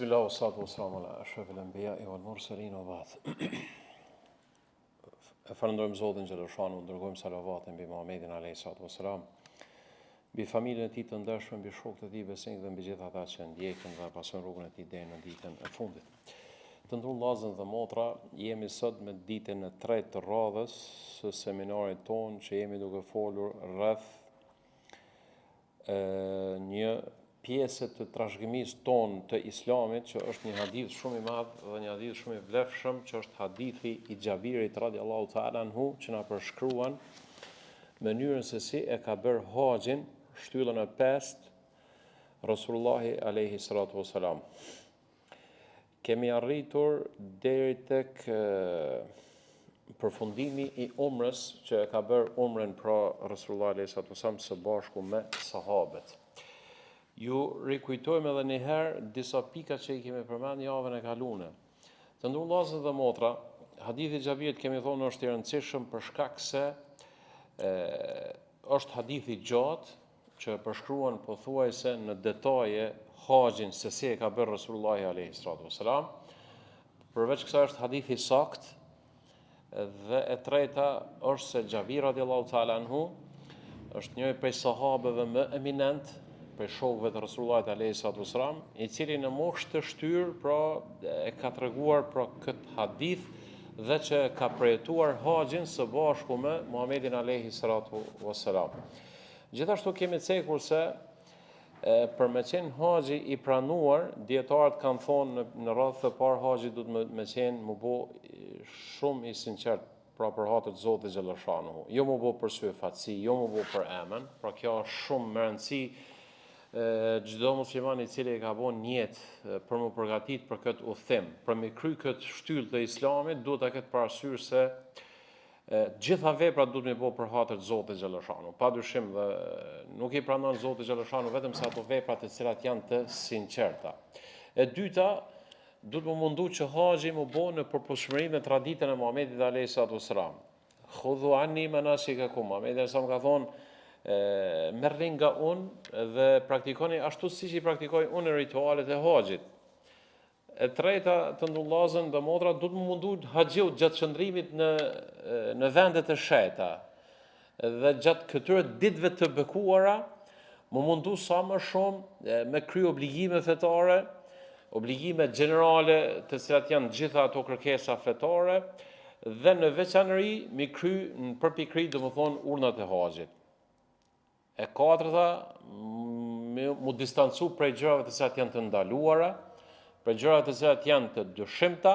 Bismillah wa salatu wa salamu ala ashrafil anbiya wal mursalin wa ba'd. E falënderojmë Zotin xheleshanuhu, dërgojmë salavatin mbi Muhammedin alayhi salatu wasalam, mbi familjen e tij të ndershme, mbi shokët e tij besnikë dhe mbi gjithë ata që e ndjekin dhe pasojnë rrugën e tij deri në ditën e fundit. Të nderuar vllazën dhe motra, jemi sot me ditën e tretë të radhës së seminarit tonë që jemi duke folur rreth një pjese të trashëgimisë tonë të Islamit që është një hadith shumë i madh dhe një hadith shumë i vlefshëm që është hadithi i Xhabirit radiallahu ta'ala anhu që na përshkruan mënyrën se si e ka bërë haxhin shtyllën e pestë Rasulullahi alayhi salatu wasalam. Kemi arritur deri tek përfundimi i umrës që e ka bërë umrën pra Resulullah alejhi salatu wasalam së bashku me sahabët. Ju rikujtojmë edhe një herë disa pika që i kemi përmend javën e kalume. Të nderuar vllazën dhe motra, hadithi i Xhabirit kemi thonë është i rëndësishëm për shkak se e, është hadith i gjatë që e përshkruan pothuajse në detaje haxhin se si e ka bërë Resulullahi alejhi salatu wasalam. Përveç kësaj është hadith i saktë dhe e treta është se Xhabir radiallahu ta'ala anhu është njëri prej sahabeve më eminent prej shokëve të Resulullahit alejhi salatu wasalam, i cili në moshë të shtyrë, pra e ka treguar pra këtë hadith dhe që ka përjetuar haxhin së bashku me Muhamedin alejhi salatu wasalam. Gjithashtu kemi cekur se për me qenë haxhi i pranuar, dijetarët kanë thonë në, në radhë të parë haxhi duhet me, me qenë m'u bo shumë i sinqert, pra për hatër të Zotit xheleshanuhu. Jo m'u bo për syefaqësi, jo m'u bo për emën, pra kjo është shumë me rëndësi çdo musliman i cili e ka bo nijet për m'u përgatit për këtë udhëtim, për me kry këtë shtyllë të islamit, duhet ta ketë parasysh se Të gjitha veprat duhet me bo për hatër të Zotit xheleshanuhu. Pa dyshim dhe nuk i pranon Zoti xheleshanuhu vetëm se ato vepra të cilat janë të sinqerta. E dyta, duhet m'u mundu që haxhi m'u bo në përputhshmëri me traditën e Muhamedit alayhi salatu wasalam. Khudhu anni manasikakum. Muhamedi alayhi salam ka thonë merrni nga unë dhe praktikoni ashtu siç i praktikoj unë ritualet e haxhit. E treta, të nderuar vllazën dhe motra, duhet m'u mundu haxhiu gjatë qëndrimit në, në vendet e shejta dhe gjatë këtyre ditëve të bekuara, m'u mundu sa më shumë me kry obligime fetare, obligime gjenerale të cilat janë gjitha ato kërkesa fetare, dhe në veçanëri m'i kry në përpikëri, domethonë, urdhnat e haxhit. E katërta, m'u distancu prej gjërave të cilat janë të ndaluara, prej gjërave të cilat janë të dyshimta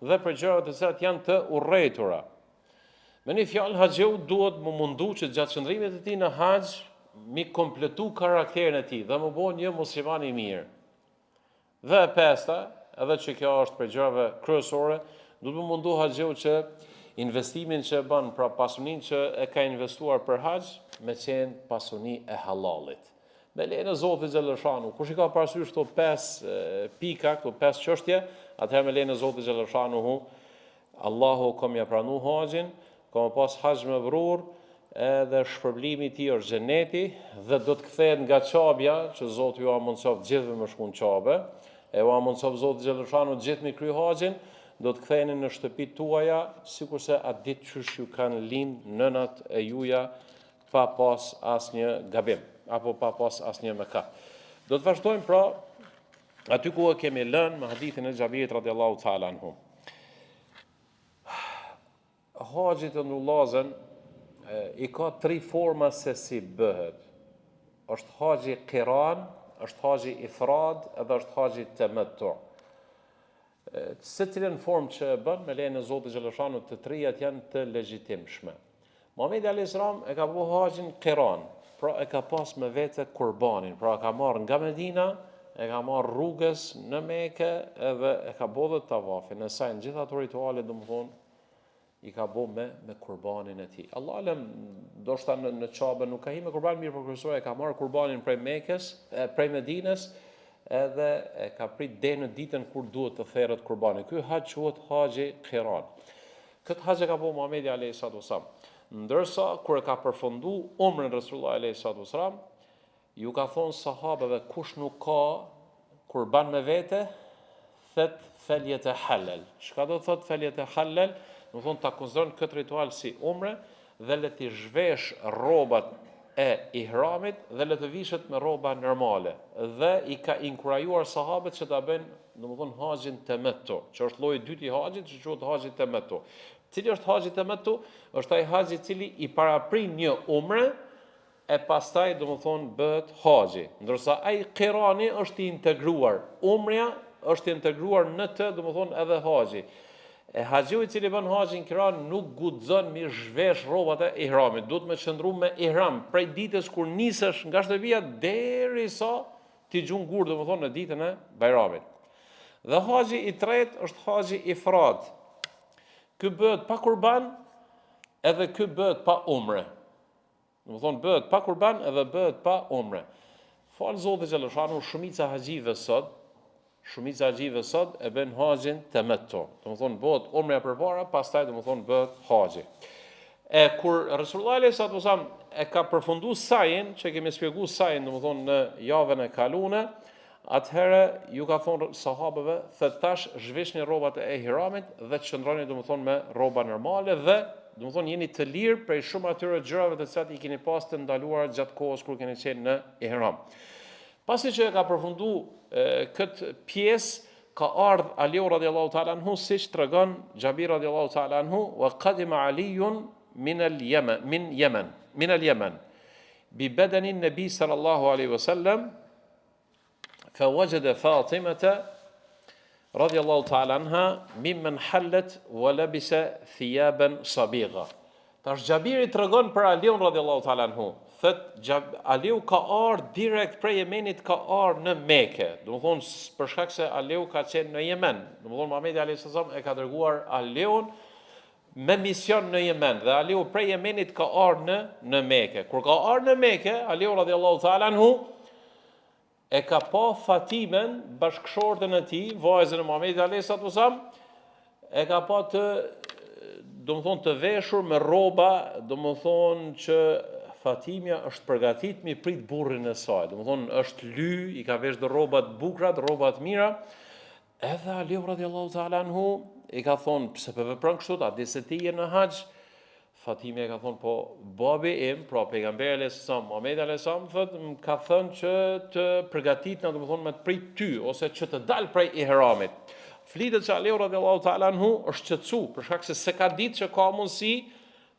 dhe prej gjërave të cilat janë të urrejtura. Me një fjalë, haxhiu duhet m'u mundu që gjatë qëndrimit të tij në haxh m'i kompletu karakterin e tij dhe m'u bo një musliman i mirë. Dhe e pesta, edhe që kjo është prej gjërave kryesore, duhet m'u mundu haxhiu që investimin që e bën, pra pasuninë që e ka investuar për haxh, me qenë pasuni e hallallit. Me lejen e Zotit xheleshanuhu, kush i ka parasysh këto pesë pika, këto pesë çështje, atëherë me lejen e Zotit xheleshanuhu, Allahu ka me ia pranu haxhin, ka me pas haxh mebrur, edhe shpërblimi i tij është xheneti dhe do të kthehet nga Qabja, që Zoti jua mundësoftë gjithëve me shku në Qabe, e ua mundësoftë Zoti xheleshanuhu gjithë me kry haxhin, do të ktheheni në shtëpitë tuaja, sikurse atë ditë qysh ju kanë lind nënat e juja pa pas asnjë gabim apo pa pas asnjë mëkat. Do të vazhdojmë pra Aty ku e kemi lënë me hadithin e Xhabirit radiallahu ta'ala anhu. Haxhi të nderuar vllazën i ka tri forma se si bëhet. Është haxhi kiran, është haxhi ifrad edhe është haxhi temettu. Secilën formë që e bën, me lejen e Zotit xheleshanuhu të trijat janë të legjitimshme. Muhamedi alayhis salam e ka bo haxhin qiran, pra e ka pas me vete kurbanin, pra e ka marrë nga Medina, e ka marrë rrugës në Mekë edhe e ka bo dhe tavafin e sa'jin, gjithë ato rituale domethonë i ka bo me me kurbanin e tij. Allahu alem, ndoshta në në Qabe nuk ka hi me kurban, mirëpo kryesore e ka marrë kurbanin prej Mekës, e, prej Medinës, edhe e ka prit deri në ditën kur duhet të therret kurbani. Ky haxh quhet haxhi qiran. Këtë haxh e ka bo Muhamedi alejhi salatu wasalam. Ndërsa kur e ka përfundu umrën Resulullah alejhi salatu wasalam, ju ka thonë sahabeve kush nuk ka kurban me vete, Thotë feljetehallel. Çka do të thotë feljetehallel? Domethonë ta konsideron këtë ritual si umre dhe le t'i zhvesh rrobat e ihramit dhe le të vishet me rroba normale. Dhe i ka inkurajuar sahabët që ta bëjnë, domethonë haxhin temettu, që është lloji i dytë i haxhit, që quhet haxhi temettu. Cili është haxhi temettu? Është ai haxh i cili i paraprin një umre, e pastaj domethonë bëhet haxhi, ndërsa ai qirani është i integruar, umrja është integruar në të, domethonë edhe haxhi. E haxhiu i cili bën haxhin kiran nuk guxon mi zhvesh rrobat e ihramit, duhet me qëndru me ihram prej ditës kur nisesh nga shtëpia derisa t'i gjun gurët, domethonë në ditën e Bajramit. Dhe haxhi i tretë është haxhi ifrad. Ky bëhet pa kurban, edhe ky bëhet pa umre. Domethonë bëhet pa kurban edhe bëhet pa umre. Falë Zotit xhelleshanuhu, shumica haxhive sot, shumica haxhive sot e bëjnë haxhin temettu. Domethonë bëhet umrja përpara, pastaj domethonë bëhet haxhi. E kur Resulullah alejhi salatu selam e ka përfundu sajin, që kemi spjegu sajin, domethonë në javën e kalune, atëherë ju ka thonë sahabëve, the tash zhvishni rrobat e ihramit dhe qëndroni domethonë me rroba normale dhe domethonë jeni të lirë prej shumë atyre gjërave të cilat i keni pas të ndaluara gjatë kohës kur keni qenë në ihram. Pasi që e ka përfundu këtë pjesë, ka ardhë Aliu radiallahu ta'ala anhu, siç tregon Xhabir radiallahu ta'ala anhu, wa kadima Alijun min el Jemen, min Jemen, min el Jemen, bi bedenin nebi sallallahu alaihi wasallam, Fa wajada Fatimata radhiyallahu ta'ala anha mimman hallat wa labisa thiyaban sabigha. Tash Xhabiri tregon për Aliun radhiyallahu ta'ala anhu, thot Aliu ka ardhur direkt prej Jemenit ka ardhur në Mekë. Domethonë për shkak se Aliu ka qenë në Jemen. Domethonë Muhamedi alayhis salam e ka dërguar Aliun me mision në Jemen dhe Aliu prej Jemenit ka ardhur në në Mekë. Kur ka ardhur në Mekë, Aliu radhiyallahu ta'ala anhu e ka pa Fatimen, bashkëshorten e tij, vajzën e Muhamedit alayhis salatu wasalam, e ka pa të domethonë të veshur me rroba, domethonë që Fatimja është përgatit mi prit burrin e saj, domethonë është ly, i ka vesh do rroba të bukura, rroba të mira, Edhe Aliu radiallahu ta'ala anhu i ka thonë, pse po vepron kështu, a di se ti je në haxh? Fatimja i ka thonë, po babi im, pra pejgamberi alayhis salam, Muhamedi alayhis salam, thotë, më ka thënë që të përgatitna, domethonë me të prit ty ose që të dal prej ihramit. Flitet që Aliu radiallahu ta'ala anhu është qetësu, për shkak se s'e ka ditë që ka mundësi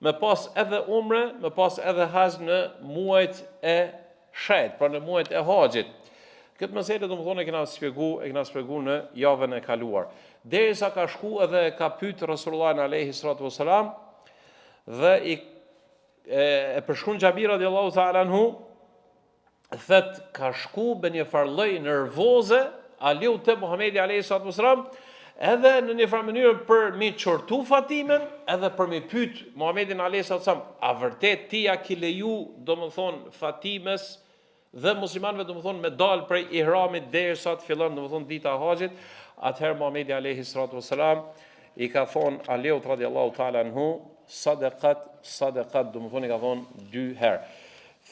me pas edhe umre, me pas edhe haxh në muajt e shenjtë, pra në muajt e haxhit. Këtë mesele domethonë e kena spjegu, e kena spjegu në javën e kaluar. Derisa ka shku edhe e ka pyet Resulullahin alayhi salatu wasalam dhe i e, e përshkruan Xhabir radiallahu ta'ala anhu thot ka shku me një farë lloj nervoze Aliu te Muhamedi alayhi salatu wasalam edhe në një farë mënyrë për mi qortu Fatimen edhe për mi pyet Muhamedin alayhi salatu wasalam a vërtet ti ja ki leju domethonë Fatimes dhe muslimanëve domethonë me dal prej ihramit derisa të fillon domethonë dita e haxhit atëherë Muhamedi alayhi salatu wasalam i ka thonë Aliut radiallahu ta'ala anhu sadakat sadakat domethonë i ka thonë dy herë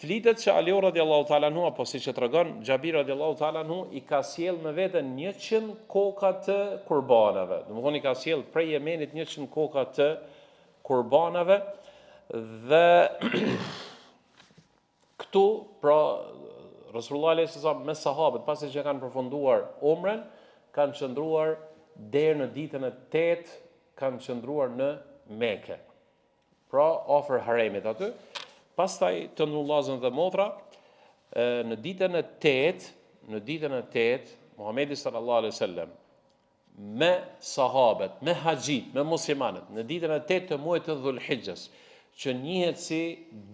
Flitet që Aliu radiallahu ta'ala anhu, apo siç e tregon Xhabir radiallahu ta'ala anhu, i ka sjellë me vete 100 koka të kurbanave. Domethonë i ka sjellë prej Jemenit 100 koka të kurbanave dhe këtu, pra, Resulullah alejhi selam me sahabët, pasi që kanë përfunduar umren, kanë qëndruar deri në ditën e 8, kanë qëndruar në Mekë. Pra afër haremit aty. Pastaj të nderuar vllazën dhe motra, në ditën e 8, në ditën e 8, Muhamedi sallallahu alaihi wasallam me sahabët, me haxhit, me muslimanët, në ditën e 8 të muajit të Dhul-Hixhes, që njihet si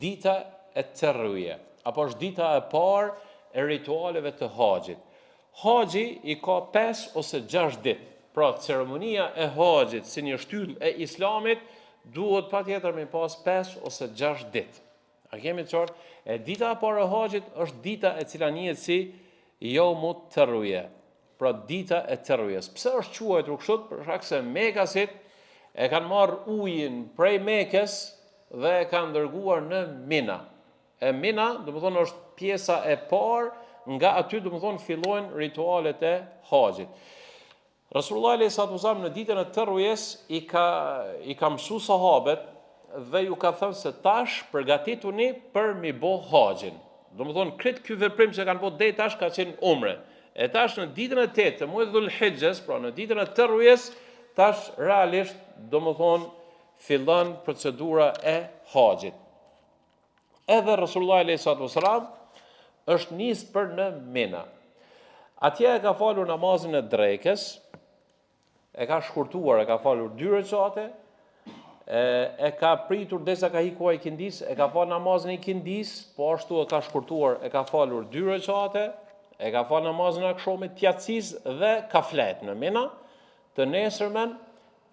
dita e Terwije, apo është dita e parë e ritualeve të haxhit. Haxhi i ka 5 ose 6 ditë. Pra ceremonia e haxhit si një shtyllë e islamit duhet patjetër me pas 5 ose 6 ditë. A kemi të qartë? E dita e parë e haxhit është dita e cila njihet si Jeumu Terwije. Pra dita e Terwijes. Pse është quajtur kështu? Për shkak se mekasit e kanë marrë ujin prej Mekës dhe e kanë dërguar në Mina. E Mina, domethonë, është pjesa e parë, nga aty, domethonë, fillojnë ritualet e haxhit. Resulullah alejhi salatu wasallam në ditën e Terwijes i ka i ka mësu sahabet dhe ju ka thënë se tash përgatituni për mi bo haxhin. Domethonë krejt ky veprim që kanë bo deri tash ka qenë umre. E tash në ditën e tetë të muajit Dhul-Hixhes, pra në ditën e Terwijes, tash realisht domethonë fillon procedura e haxhit. Edhe Resulullah alejhi salatu wasalam është nis për në Mina. Atje e ka falur namazin e drekës, e ka shkurtuar, e ka falur dy rekate, e, e ka pritur derisa ka hi koha e ikindisë, e ka falur namazin e ikindisë, po ashtu e ka shkurtuar, e ka falur dy rekate, e ka falur namazin e akshomit të jacisë dhe ka flet në Mina, të nesërmen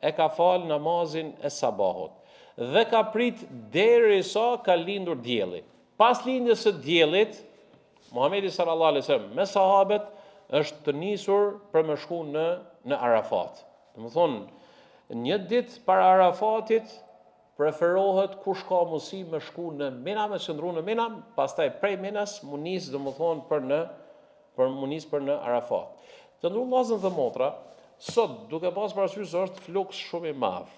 e ka falë namazin e sabahut dhe ka prit derisa ka lindur dielli. Pas lindjes së diellit, Muhamedi sallallahu alaihi wasallam me sahabet është të nisur për me shku në në Arafat. Domethonë, një ditë para Arafatit preferohet kush ka mundësi me shku në Mina, me qëndru në Mina, pastaj prej Minas mu nis, domethonë, për në për mu nis për në Arafat. Të nderuar vllazën dhe motra, sot duke pas parasysh se është fluks shumë i madh,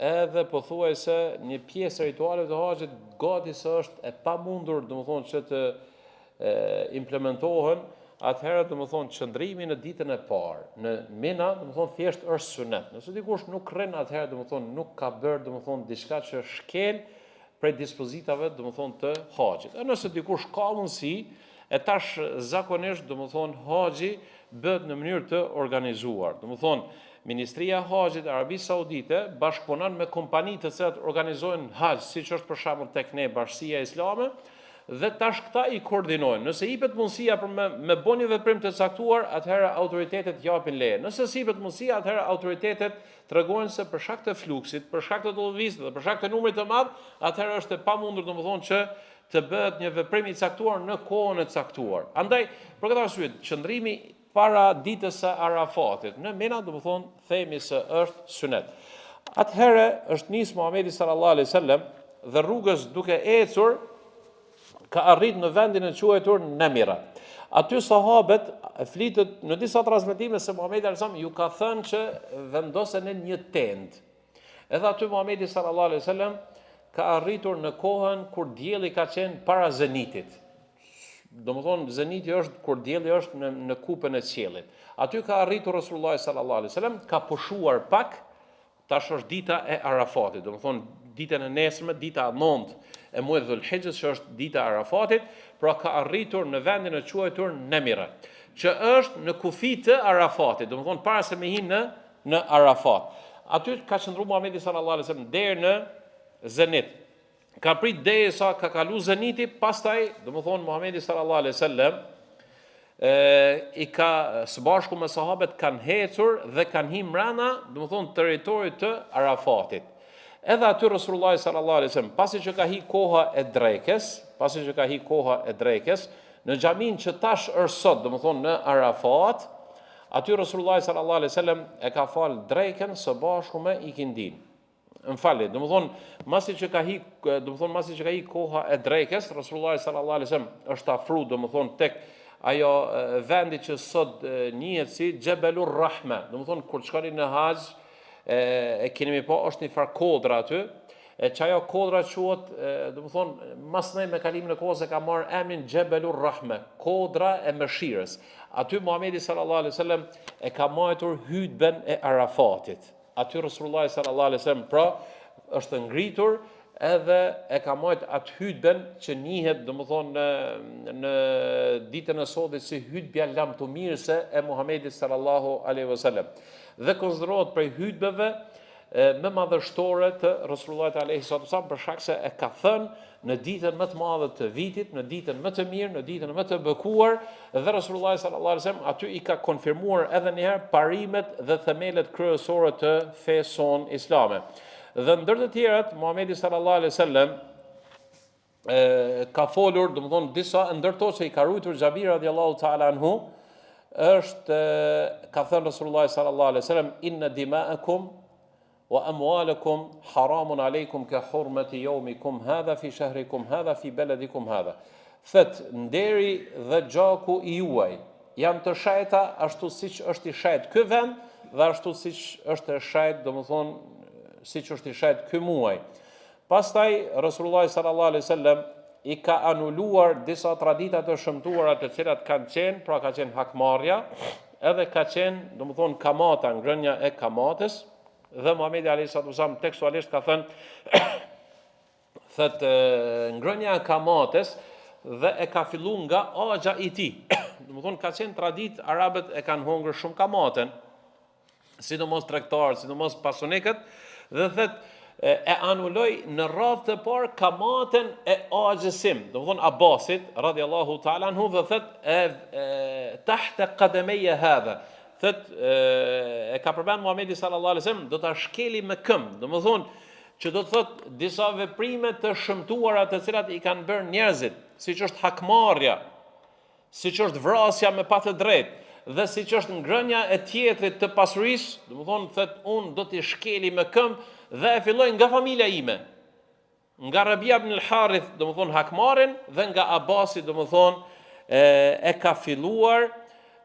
edhe pothuajse një pjesë e ritualeve të haxhit gati se është e pamundur, domethonë që të e, implementohen, atëherë domethonë qëndrimi në ditën e parë në Mina, domethonë thjesht është sunet. Nëse dikush nuk rrin atëherë domethonë nuk ka bërë domethonë diçka që shkel prej dispozitave, domethonë të haxhit. E nëse dikush ka mundësi, e tash zakonisht, domethonë haxhi bëhet në mënyrë të organizuar. Domethonë Ministria e Haxhit e Arabisë Saudite bashkëpunon me kompani të cilat organizojnë haxh, siç është për shembull tek ne Bashkësia Islame, dhe tash këta i koordinojnë. Nëse ipet mundësia për me, me bo një veprim të caktuar, atëherë autoritetet japin leje. Nëse s'ipet mundësia, atëherë autoritetet tregojnë se për shkak të fluksit, për shkak të tollovisë dhe për shkak të numrit të madh, atëherë është e pamundur domethënë që të bëhet një veprim i caktuar në kohën e caktuar. Andaj, për këtë arsye, qëndrimi para ditës së Arafatit në Mina, domethënë themi se është synet. Atëherë është nis Muhamedi sallallahu alaihi wasallam dhe rrugës duke ecur ka arrit në vendin e quajtur Nemira. Aty sahabet flitet në disa transmetime se Muhamedi alejhi selam ju ka thënë që vendoseni një tendë. Edhe aty Muhamedi sallallahu alaihi wasallam ka arritur në kohën kur dielli ka qenë para zenitit. Domethonë, zeniti është kur dielli është në, në kupën e qiellit. Aty ka arritur Resulullah sallallahu alaihi wasallam, ka pushuar pak, Tash është dita e Arafatit, domethonë ditën e nesërme, dita e 9 e muajit Dhul-Hixhes, që është dita e Arafatit, pra ka arritur në vendin e quajtur Nemira, që është në kufi të Arafatit, domethonë para se me hi në në Arafat. Aty ka qëndru Muhamedi sallallahu alaihi wasallam deri në zenit. Ka prit derisa ka kalu zeniti, pastaj, domethonë Muhamedi sallallahu alaihi wasallam e i ka së bashku me sahabet kanë hecur dhe kanë hi mrena, domethonë territorit të Arafatit. Edhe aty Resulullah sallallahu alaihi wasallam, pasi që ka hi koha e drekës, pasi që ka hi koha e drekës, në xhaminë që tash është sot, domethonë në Arafat, aty Resulullah sallallahu alaihi wasallam e ka fal drekën së bashku me ikindinë. Më falni, domethonë, masi që ka hi, domethonë, masi që ka hi koha e drekës, Resulullah sallallahu alaihi wasallam është afru, domethonë, tek ajo vendi që sot njihet si Xhebelur Rahme, domethonë, kur të shkoni në haxh, e, e keni me pa, është një farë kodra aty, e që ajo kodra quhet, domethonë, masnej me kalimin e kohës e ka marrë emrin Xhebelur Rahme, kodra e mëshirës. Aty Muhamedi sallallahu alaihi wasallam e ka majtur hutben e Arafatit. Aty Resulullahi sallallahu alaihi wasallam pra është ngritur edhe e ka majt atë hutben që njihet, domethonë në në ditën e sotit si hutbja lamtumirëse e Muhamedit sallallahu alaihi wasallam. Dhe konsiderohet prej hutbeve më madhështore të Resulullahit alaihi salatu wasallam për shkak se e ka thënë në ditën më të madhe të vitit, në ditën më të mirë, në ditën më të bekuar dhe Resulullah sallallahu alaihi wasallam aty i ka konfirmuar edhe një herë parimet dhe themelet kryesore të fesë sonë islame. Dhe ndër të tjerat, Muhamedi sallallahu alaihi wasallam ka folur, domethonë disa ndër to që i ka ruajtur Xhabir radiallahu ta'ala anhu, është ka thënë Resulullah sallallahu alaihi wasallam inna dima'akum Wa amwalakum haramun alejkum ke hurmeti yawmikum hadha fi shahrikum hadha fi beledikum hadha. Thotë, nderi dhe gjaku i juaj janë të shejta ashtu siç është i shejtë ky vend dhe ashtu siç është e shejtë, domethënë siç është i shejtë ky muaj. Pastaj Resulullah sallallahu alaihi wasallam i ka anuluar disa tradita të shëmtuara të cilat kanë qenë, pra ka qenë hakmarrja, edhe ka qenë, domethënë kamata, ngrënia e kamatës, dhe Muhamedi alayhi salatu wasallam tekstualisht ka thënë Thotë ngrënia e kamatës dhe e ka fillu nga axha i tij. Domethënë ka qenë traditë arabët e kanë hongër shumë kamatën, sidomos tregtarët, sidomos pasunikët dhe thotë e anuloj në radhë të parë kamatën e axhës sim, domethënë Abbasit radiallahu ta'ala anhu dhe thotë e, e tahta qadameje hadha. Thotë e, e ka përmend Muhamedi sallallahu alaihi wasallam do ta shkeli me këmbë, domethënë Që do të thotë disa veprime të shëmtuara të cilat i kanë bërë njerëzit, siç është hakmarrja, siç është vrasja me pa të drejtë dhe siç është ngrënia e tjetrit të pasurisë, domethënë thotë unë do t'i shkeli me këmbë dhe e filloj nga familja ime. Nga Rabia ibn al-Harith, domethënë hakmarrjen dhe nga Abasi, domethënë e, e ka filluar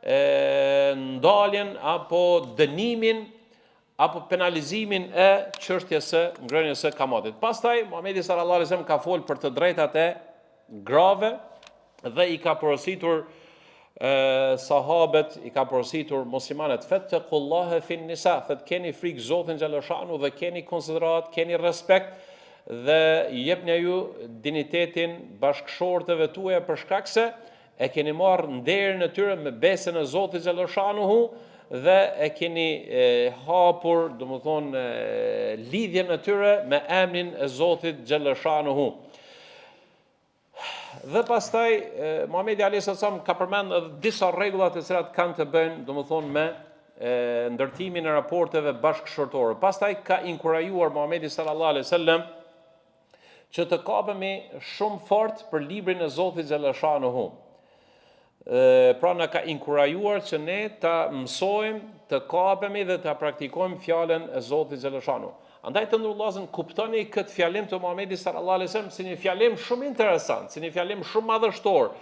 e, ndaljen apo dënimin apo penalizimin e çështjes së ngrënies së kamatit. Pastaj Muhamedi sallallahu alaihi wasallam ka fol për të drejtat e grave dhe i ka porositur e, sahabet, i ka porositur muslimanët fettekullahe fin nisa, thotë keni frikë Zotin xhaleshanu dhe keni konsideratë, keni respekt dhe jepnja ju dinjitetin bashkëshorteve tuaja për shkak se E keni marrë nderin e tyre me besën e Zotit xhaleshanuhu dhe e keni e, hapur, domethënë, lidhjen e tyre me emrin e Zotit xhaleshanuhu. Dhe pastaj Muhamedi alayhis salam ka përmend edhe disa rregulla të cilat kanë të bëjnë, domethënë me e, ndërtimin e raporteve bashkëshortore. Pastaj ka inkurajuar Muhamedi sallallahu alaihi wasallam që të kapemi shumë fort për librin e Zotit xhaleshanuhu. Pra na ka inkurajuar që ne ta mësojmë, të kapemi dhe ta praktikojmë fjalën e Zotit xhaleshanuhu. Andaj të nderuar vëllazën, kuptoni këtë fjalim të Muhamedit sallallahu alaihi wasallam si një fjalim shumë interesant, si një fjalim shumë madhështor,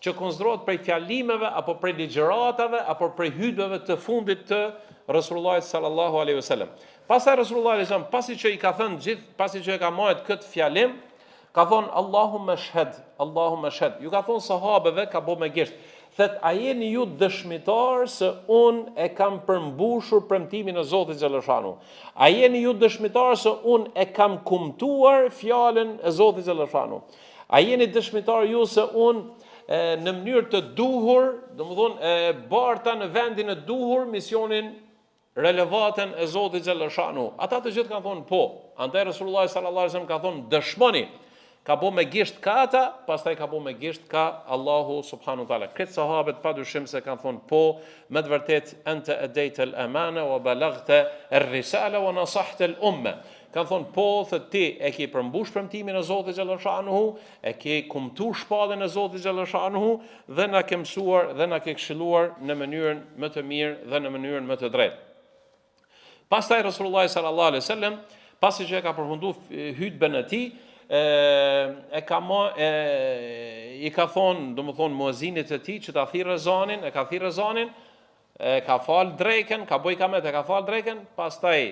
që konsiderohet prej fjalimeve apo prej ligjëratave apo prej hutbeve të fundit të Resulullahit sallallahu alaihi wasallam. Pastaj Resulullah alejhi selam pasi që i ka thënë gjithë, pasi që e ka majt këtë fjalim, ka thonë Allahumme shhed, Allahumme shhed. Ju ka thonë sahabeve, ka bo me gisht. Thotë, a jeni ju dëshmitar se unë e kam përmbushur premtimin e Zotit xhaleshanu? A jeni ju dëshmitar se unë e kam kumtuar fjalën e Zotit xhaleshanu? A jeni dëshmitar ju se unë e, në mënyrë të duhur, domethonë, e barta në vendin e duhur misionin relevaten e Zotit xhaleshanu. Ata të gjithë kanë thonë po. Andaj Resulullah sallallahu alaihi wasallam ka thonë dëshmoni. Ka bo me gisht ka ata, pastaj ka bo me gisht ka Allahu subhanahu wa taala. Krejt sahabët pa dyshim se kanë thonë po, me të vërtetë ente edejte el amana wa balaghte er risala wa nasahte el umme. Kanë thonë po, thotë ti e ke përmbush premtimin e Zotit xhaleshanuhu, e ke kumtu shpalljen e Zotit xhaleshanuhu dhe na ke mësuar dhe na ke këshilluar në mënyrën më të mirë dhe në mënyrën më të drejtë. Pastaj Resulullah sallallahu alaihi wasallam, pasi që e ka përfundu hutben e tij, e, e ka ma, e, i ka thonë, domethonë, muezinit të tij që ta thirrë ezanin, e ka thirrë ezanin, E ka fal drekën, ka bo ikamet, e ka fal drekën, pastaj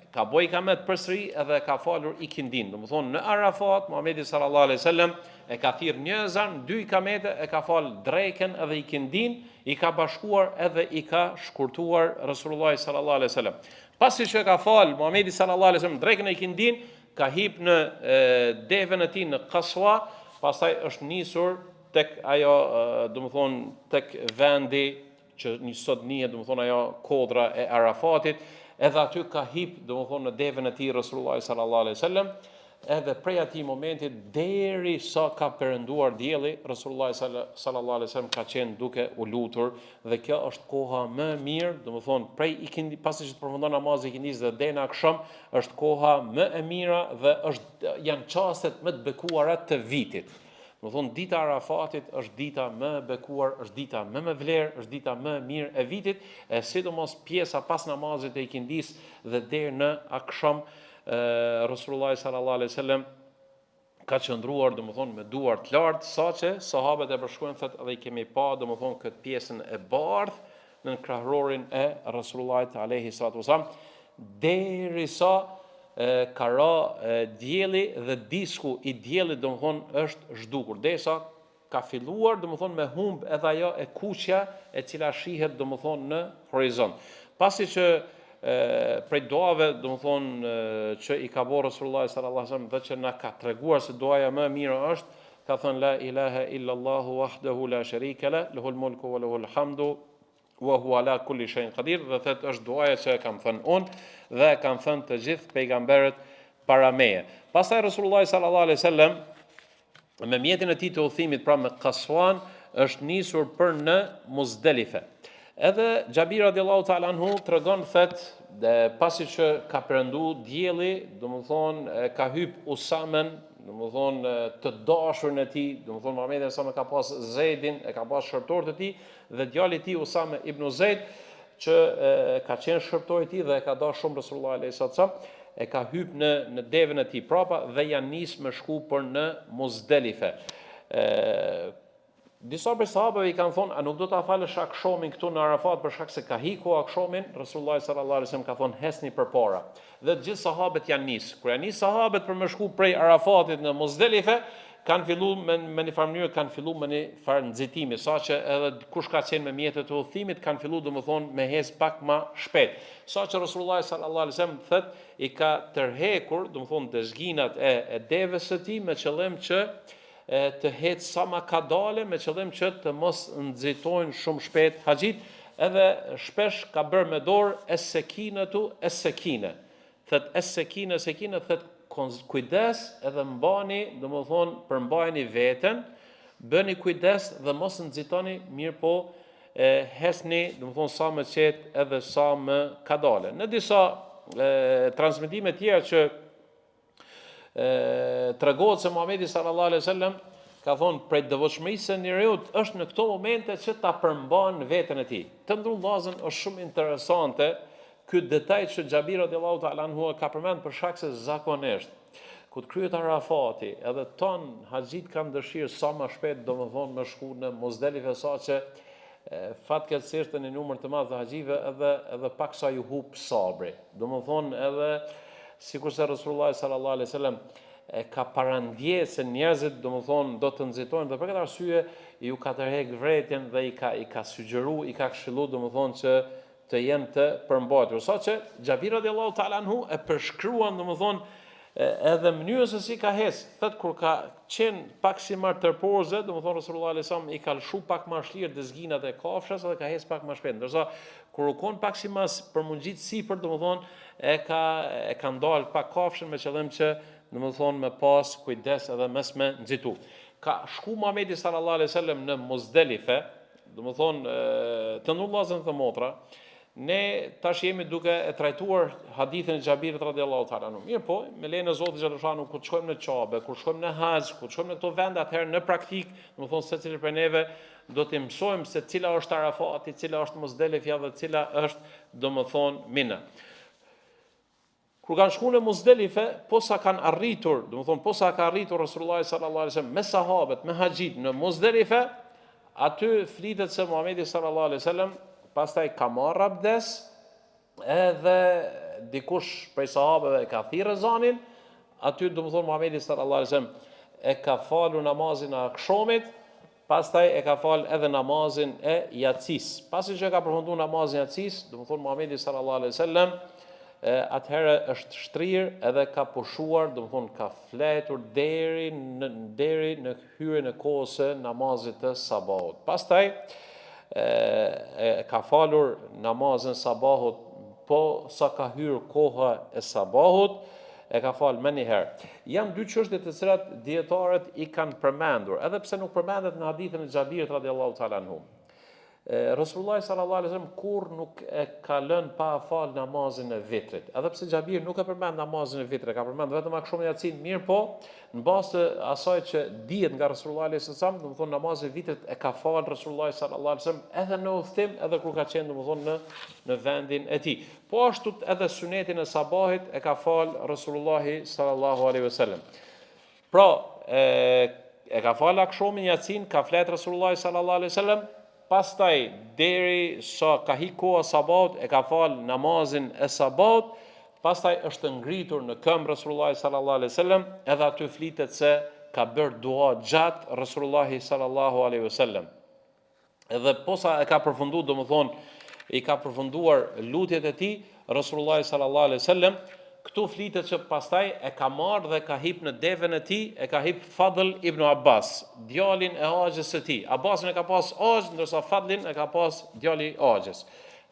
ka bo ikamet përsëri edhe e ka falur ikindin. Domethonë në Arafat, Muhamedi sallallahu alaihi wasallam e ka thirr një ezan, dy ikamete, e ka fal drekën edhe ikindin, i ka bashkuar edhe i ka shkurtuar Resulullah sallallahu alaihi wasallam. Pasi që e ka fal Muhamedi sallallahu alaihi wasallam drekën e ikindin, ka hip në deven e tij në Kaswa, pastaj është nisur tek ajo, domethonë tek vendi që një sot njihet, domethonë ajo kodra e Arafatit, edhe aty ka hip, domethonë në deven e tij Resulullah sallallahu alaihi wasallam, edhe prej atij momenti deri sa ka perënduar dielli, Resulullah sallallahu alaihi wasallam ka qenë duke u lutur dhe kjo është koha më e mirë, domethonë prej ikindi, pasi që të përfundon namazi i ikindisë dhe deri në aksham, është koha më e mira dhe është janë çastet më të bekuara të vitit. Domethonë, dita e Arafatit është dita më e bekuar, është dita më me vlerë, është dita më e mirë e vitit, e sidomos pjesa pas namazit të ikindisë dhe deri në aksham, Resulullah sallallahu alaihi wasallam ka qëndruar, domethonë, me duar të lartë, saqë sahabët e përshkruajnë, thotë edhe i kemi pa, domethonë, këtë pjesën e bardhë. nën krahërorin e Resulullahit alejhi salatu wasalam derisa ka ra dielli dhe disku i diellit domethënë është zhdukur derisa ka filluar domethënë me humb edhe ajo e kuqja e cila shihet domethënë në horizont. Pasi që prej duave domethënë që i ka bërë Resulullah sallallahu alaihi wasallam dhe që na ka treguar se duaja më e mirë është ka thënë la ilaha illa Allahu wahdahu la sharika la lahul mulku wa lahul hamdu wa huwa ala kulli shay'in qadir dhe thotë është duaja që e kam thënë unë dhe e kanë thënë të gjithë pejgamberët para meje. Pastaj Resulullah sallallahu alaihi wasallam me mjetin e tij të udhëtimit, pra me Kaswan, është nisur për në Muzdelife. Edhe Xhabir radiallahu ta'ala anhu tregon thot dhe pasi që ka perëndu dielli, domethonë ka hyp Usamen, domethonë të dashurin e tij, domethonë Muhamedi alejhi selam ka pas Zejdin, e ka pas shërbëtor të tij dhe djali i tij Usame ibn Zejd që e, ka qenë shërbëtor i tij dhe e ka dashur shumë Resulullah alejhi selam, e ka hyp në në devën e tij prapa dhe janë nis me shku për në Muzdelife. E, disa prej sahabeve i kanë thonë, a nuk do ta falësh akshomin këtu në Arafat për shkak se ka hiku akshomin? Resulullah sallallahu alaihi wasallam ka thonë, hesni përpara. Dhe të gjithë sahabët janë nis. Kur janë nis sahabët për me shku prej Arafatit në Muzdelife, kanë fillu me, me një farë mënyrë, kanë fillu me një farë nxitimi, saqë edhe kush ka qenë me mjete të udhëtimit, kanë fillu domethonë me hec pak ma shpejt. Saqë Resulullah sallallahu alaihi wasallam thot i ka tërhekur, domethonë dezginat e, e devës së tij me qëllim që e, të hec sa ma kadale, me qëllim që të mos nxitojnë shumë shpejt haxhit, edhe shpesh ka bërë me dorë es-sekinetu es-sekine. Thot es-sekine es-sekine thot kujdes edhe mbani, domethonë përmbajeni veten, bëni kujdes dhe mos nxitoni, mirëpo e hesni, domethonë sa më qetë edhe sa më kadale. Në disa e, transmetime tjera që e, tregohet se Muhamedi sallallahu alaihi wasallam ka thonë prej devotshmërisë së njeriut është në këto momente që ta përmban veten e tij. Të nderuar vllazën është shumë interesante ky detaj që Xhabir radiallahu ta'ala anhu e ka përmend për shkak se zakonisht kur të kryet Arafati, edhe ton haxhit kanë dëshirë sa më shpejt domethonë me shku në Muzdelife saqë fatkeqësisht në një numër të madh të haxhive edhe edhe pak sa ju hup sabri. Domethonë edhe sikurse Resulullah sallallahu alaihi wasallam e ka parandje se njerëzit domethonë do të nxitojnë dhe për këtë arsye ju ka tërhek vërejtjen dhe i ka i ka sugjeru, i ka këshillu domethonë që të jenë të përmbajtur. Saqë Xhabir radiallahu ta'ala anhu e përshkruan domethonë edhe mënyrën se si ka hec, thot kur ka qenë pak si marr tërporze, domethonë Resulullah alejhi selam i ka lëshu pak ma shlirë dezginat e kafshës dhe ka hec pak ma shpejt. Ndërsa kur u kon pak si mas për m'u ngjit sipër, domethonë e ka e ka ndal pak kafshën me qëllim që domethonë me pas kujdes edhe mos me nxitu. Ka shku Muhamedi sallallahu alaihi wasallam në Muzdelife, Domethonë, të nderuar vllazën dhe motra, ne tash jemi duke e trajtuar hadithin e Xhabirit radiallahu ta'ala anhu. Mirëpo, me lejen e Zotit xhelle kur të shkojmë në Qabe, kur të shkojmë në Haxh, kur të shkojmë në këto vende, atëherë në praktikë, domethonë, secili prej neve, do të mësojmë se cila është Arafati, cila është Muzdelifja dhe cila është, domethonë, Mina. Kur kanë shku në Muzdelife, posa kanë arritur, domethonë, posa ka arritur Resulullah sallallahu alaihi wasallam me sahabët, me haxhit në Muzdelife, aty flitet se Muhamedi sallallahu alaihi wasallam pastaj ka marrë abdes, edhe dikush prej sahabëve e ka thirrë ezanin, aty domethonë Muhamedi sallallahu alaihi wasallam e ka falur namazin e akshomit, Pastaj e ka falë edhe namazin e jacisë. Pasi që e ka përfundu namazin e jacisë, domethonë Muhamedi sallallahu alaihi wasallam, atëherë është shtrirë edhe ka pushuar, domethonë ka fletur deri në deri në hyrjen e kohës së namazit të sabahut. Pastaj e, e ka falur namazin e sabahut po sa ka hyrë koha e sabahut, e ka falë menjëherë. Janë dy çështje të cilat dijetarët i kanë përmendur, edhe pse nuk përmendet në hadithin e Xhabirit radiallahu ta'ala anhu. Resulullah sallallahu alaihi wasallam kurrë nuk e ka lënë pa fal namazin e vitrit. Edhe pse Xhabir nuk e përmend namazin e vitrit, e ka përmend vetëm akshomin e jacinë, mirëpo, në bazë të asaj që dihet nga Resulullah alaihi wasallam, domethonë namazin e vitrit e ka fal Resulullah sallallahu alaihi wasallam edhe në udhëtim, edhe kur ka qenë domethonë në në vendin e tij. Po ashtu edhe synetin e sabahit e ka fal Resulullahi sallallahu alaihi wasallam. Pra, e, e ka fal akshomin jacin, ka flet Resulullahi sallallahu alaihi wasallam. pastaj deri sa ka hi koha sabahut e ka fal namazin e sabahut, pastaj është ngritur në këmbë Resulullahi sallallahu alaihi wasallam, edhe aty flitet se ka bërë dua gjatë Resulullahi sallallahu alaihi wasallam. Edhe posa e ka përfundu, domethonë, i ka përfunduar lutjet e tij, Resulullahi sallallahu alaihi wasallam, këtu flitet që pastaj e ka marrë dhe ka hip në deven e tij, e ka hip Fadl ibn Abbas, djalin e axhës së tij. Abbasin e ka pas axhë, ndërsa Fadlin e ka pas djali i axhës.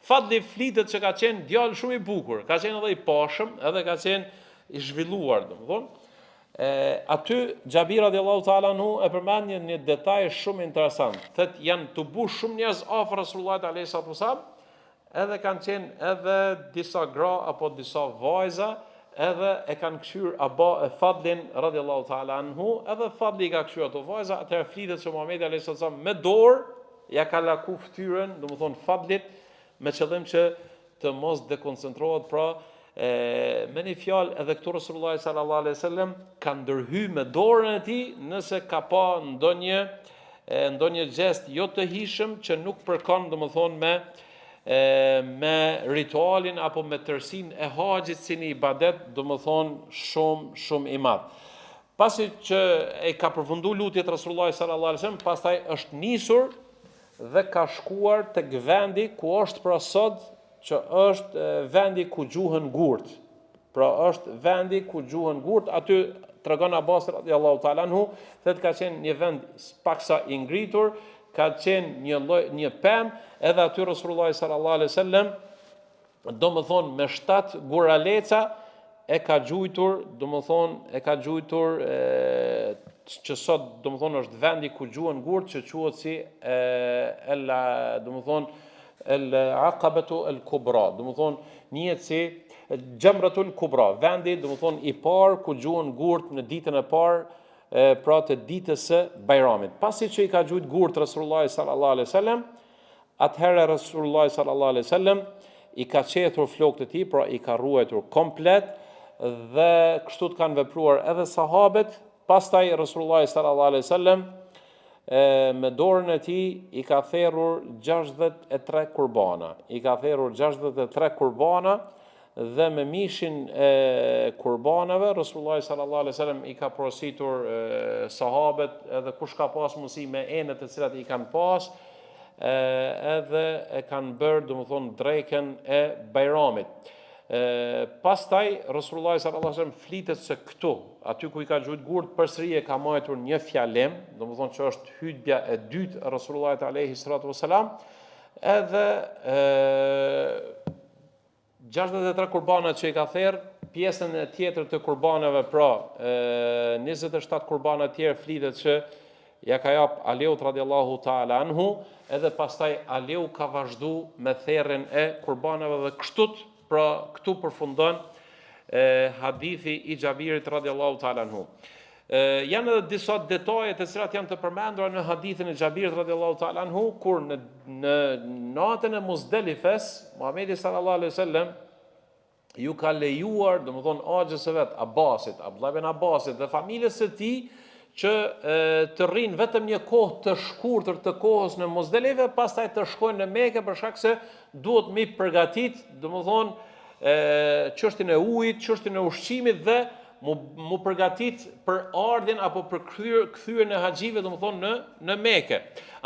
Fadli flitet që ka qenë djalë shumë i bukur, ka qenë edhe i pashëm, edhe ka qenë i zhvilluar, domethonë. E, aty Xhabir radiallahu ta'ala anhu e përmend një, një detaj shumë interesant. Thot janë tubu shumë njerëz afër Resulullahit alayhi salatu wasallam, edhe kanë qenë edhe disa gra apo disa vajza, edhe e kanë kqyr Aba e Fadlin radiallahu ta'ala anhu, edhe Fadli i ka kqyr ato vajza, atëherë flitet që Muhamedi alayhi salatu wasallam me dorë ja ka laku fytyrën, domethonë Fadlit, me qëllim që të mos dekoncentrohet pra e, me një fjalë edhe këtu Resulullah sallallahu alaihi wasallam ka ndërhy me dorën e tij nëse ka pa ndonjë e, ndonjë gjest jo të hijshëm që nuk përkon domethonë me e, me ritualin apo me tërësinë e haxhit si një ibadet domethonë shumë shumë i madh. Pasi që e ka përfundu lutjet Resulullah sallallahu alaihi wasallam, pastaj është nisur dhe ka shkuar tek vendi ku është pra sot që është vendi ku gjuhen gurt. Pra është vendi ku gjuhen gurt, aty tregon Abbas radiallahu ta'ala anhu, thotë ka qenë një vend paksa i ngritur, ka qenë një lloj një pemë, edhe aty Resulullah sallallahu alaihi wasallam domethonë me shtat guraleca e ka gjujtur, domethonë e ka gjujtur e, që sot domethonë është vendi ku gjuhen gurt që quhet si e, el domethonë el Aqabatu el Kubra, domethonë njihet si Xhamratul Kubra, vendi domethonë i parë ku gjuhen gurt në ditën e parë e, pra të ditës së Bajramit. Pasi që i ka gjujt gurt Resulullah sallallahu alaihi wasallam, Atëherë Resulullahi sallallahu alejhi ve sellem i ka qethur flokët e tij, pra i ka rruajtur komplet dhe kështu të kanë vepruar edhe sahabet. Pastaj Resulullahi sallallahu alejhi ve sellem me dorën e tij i ka therrur 63 kurbana. I ka therrur 63 kurbana dhe me mishin e kurbanave Resulullah sallallahu alaihi wasallam i ka porositur sahabet edhe kush ka pas mundësi me enët të cilat i kanë pas edhe e kanë bërë domethonë drekën e Bajramit. E, pastaj Resulullah sallallahu alaihi wasallam flitet se këtu, aty ku i ka gjujt gurt, përsëri e ka majtur një fjalim, domethonë që është hutbja e dytë e Resulullahit alaihi salatu wasalam, edhe e, 63 kurbanat që i ka therr, pjesën e tjetër të kurbaneve, pra 27 kurbana tjerë flitet që ja ka jap Aliut radiallahu ta'ala anhu, edhe pastaj Aliu ka vazhdu me therrjen e kurbaneve dhe kështu, pra këtu përfundon e, hadithi i Xhabirit radiallahu ta'ala anhu. E, janë edhe disa detaje të cilat janë të përmendura në hadithin e Xhabirit radiallahu ta'ala anhu, kur në, në natën e Muzdelifes, Muhamedi sallallahu alaihi wasallam ju ka lejuar, domethonë, axhës së vet, Abbasit, Abdullah ibn Abbasit dhe familjes së tij, që e, të rrinë vetëm një kohë të shkurtër të kohës në Muzdelife, pastaj të shkojnë në Mekë për shkak se duhet mi përgatit, domethonë, çështjen e ujit, çështjen e ushqimit dhe mu, mu përgatit për ardhjen apo për kthyer kthyen e haxhive, domethonë në në Mekë.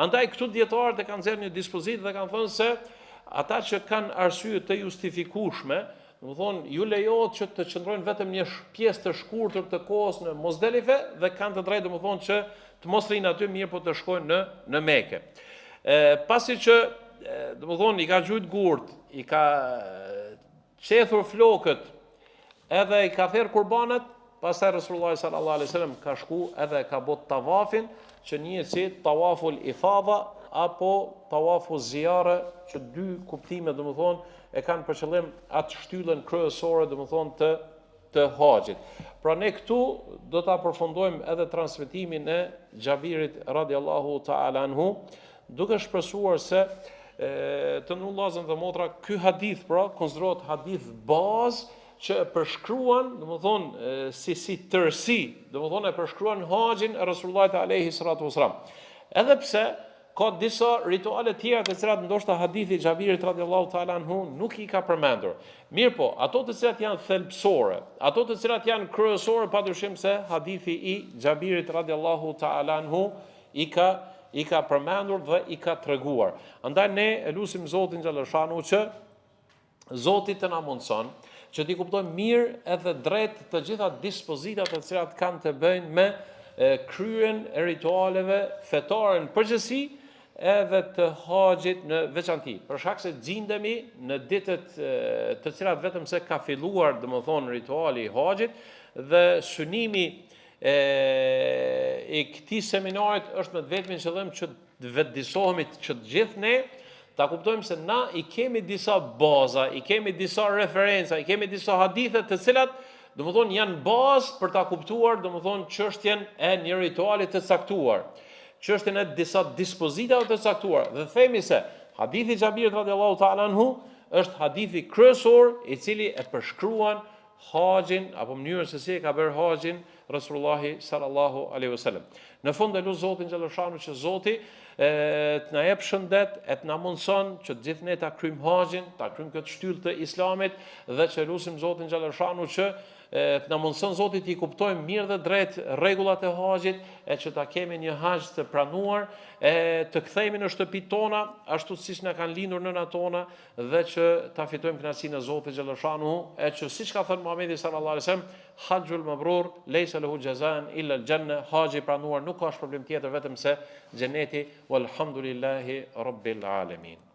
Andaj këtu dijetarët e kanë nxjerrë një dispozitë dhe kanë thënë se ata që kanë arsye të justifikueshme, domethonë ju lejohet që të qëndrojnë vetëm një pjesë të shkurtër të kohës në Muzdelife dhe kanë të drejtë domethonë që të mos rrinë aty mirë po të shkojnë në në Mekë. E pasi që domethonë i ka gjujt gurt, i ka qethur flokët, edhe i ka therr kurbanat, pastaj Resulullah sallallahu alaihi wasallam ka shku edhe ka bo tavafin, që njihet si tavaful ifada apo tavafu zijare, që dy kuptime domethonë e kanë për qëllim atë shtyllën kryesore domethonë të të haxhit. Pra ne këtu do ta përfundojmë edhe transmetimin e Xhabirit radiallahu ta'ala anhu, duke shpresuar se e, të nderuar vllazën dhe motra, ky hadith pra konsiderohet hadith bazë që e përshkruan, domethonë, si si tërësi, domethonë e përshkruan haxhin e Resulullahit alayhi salatu wasalam. Edhe pse. ka disa rituale tjera të cilat ndoshta hadithi i Xhabirit radiallahu ta'ala anhu nuk i ka përmendur. Mirëpo, ato të cilat janë thelbësore, ato të cilat janë kryesore padyshim se hadithi i Xhabirit radiallahu ta'ala anhu i ka i ka përmendur dhe i ka treguar. Andaj ne e lusim Zotin xhallashanu që Zoti të na mundëson që t'i kuptojmë mirë edhe drejt të gjitha dispozitat të cilat kanë të bëjnë me kryerjen e ritualeve fetare në përgjithësi edhe të haxhit në veçanti. Për shkak se gjindemi në ditët të cilat vetëm se ka filluar, domethënë rituali i haxhit dhe synimi e i këtij seminarit është me të vetmin qëllim që të vetëdisohemi që të gjithë ne ta kuptojmë se na i kemi disa baza, i kemi disa referenca, i kemi disa hadithe të cilat domethënë janë bazë për ta kuptuar domethënë çështjen e një rituali të caktuar, çështjen e disa dispozitave të caktuara. Dhe themi se hadithi i Xhabirit radiallahu ta'ala anhu është hadithi kryesor i cili e përshkruan haxhin apo mënyrën se si e ka bërë haxhin Resulullahi sallallahu alaihi wasallam. Në fund e lus Zotin xhallashanu që Zoti e, të na jep shëndet e të na mundson që të gjithë ne ta kryjmë haxhin, ta kryjmë këtë shtyllë të Islamit dhe që lusim Zotin xhallashanu që e, të na mundson Zoti t'i kuptojmë mirë dhe drejt rregullat e haxhit e që ta kemi një haxh të pranuar e të kthehemi në shtëpitë tona ashtu siç na kanë lindur nënat tona dhe që ta fitojmë kënaqësinë e Zotit xhallashanu e që siç ka thënë Muhamedi sallallahu alaihi wasallam haxhul mabrur lejsa lehu xhezaen illa al-janna haxhi i pranuar nuk ka shpërblim tjetër vetëm se xheneti walhamdulillahi rabbil alamin.